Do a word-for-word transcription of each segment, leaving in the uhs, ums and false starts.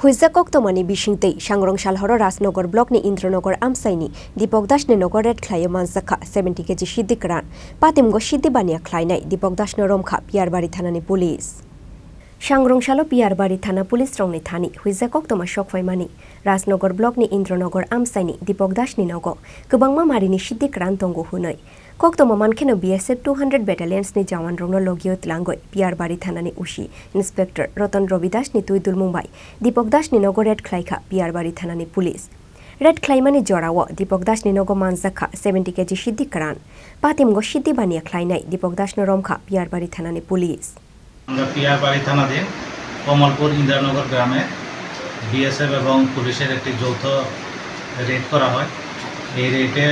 Huijak koktomani bisingtwi, Sangrong Salhoro Rajnagar blockni Indranagar amchaini Dipok Dasni nogo raid khlaiwi manjakha seventy K G siddi kwran. Patimgo siddi baniya khlainai Dipok Dasno romkha Piyarbari thanani police. Sangrong salo Piyarbari thana police rokni thani huijak koktoma sokphaimani Rajnagar blockni Indranagar amchaini Dipok Dasni nogo kwbangma marini siddi kwran tongo hwnwi. Koktoma mankheno B S F two hundred battalionsni jawanrokno logio tlangwi Piyarbari thanani O C Inspector Roton Robi Dasni twi dulmung bai Dipok Dasni nogo raid khlaikha Piyarbari thanani police. Raid khlaimani jorao Dipok Dasni nogo manjakha seventy K G siddi kwran. Patimgo siddi baniya khlainai Dipok Dasno romkha Piyarbari thanani police. আমরা পিয়ারবাড়ি থানাধীন কমলপুর ইন্দ্রানগর গ্রামে বিএসএফ এবং পুলিশের একটি যৌথ রেড করা হয়। এই রেডে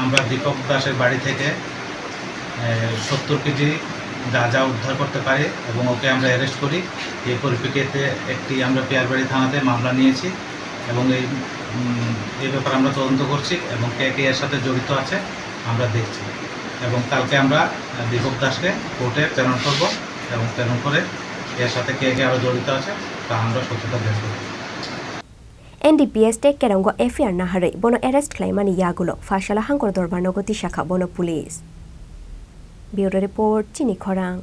আমরা দীপক দাসের বাড়ি থেকে, এ, সত্তর কেজি গাঁজা উদ্ধার করতে পারি এবং ওকে আমরা অ্যারেস্ট করি। এই পরিপ্রেক্ষিতে একটি আমরা পিয়ারবাড়ি থানাতে মামলা নিয়েছি এবং এই, উম, এই ব্যাপারে আমরা তদন্ত করছি এবং কে কে এর সাথে জড়িত আছে আমরা দেখছি এবং কালকে আমরা, আহ, দীপক দাসকে কোর্টে প্রেরণ করব এবং প্রেরণ করে এর সাথে কে কে আরও জড়িত আছে তা আমরা সত্যতা বের করব। N D P S tei kerongo F I R naharwi bono arrest khlaimani yagulo Phaisala Hangkor Dorbar nogo tisakha bono police. Bureau Report, Chini Khorang.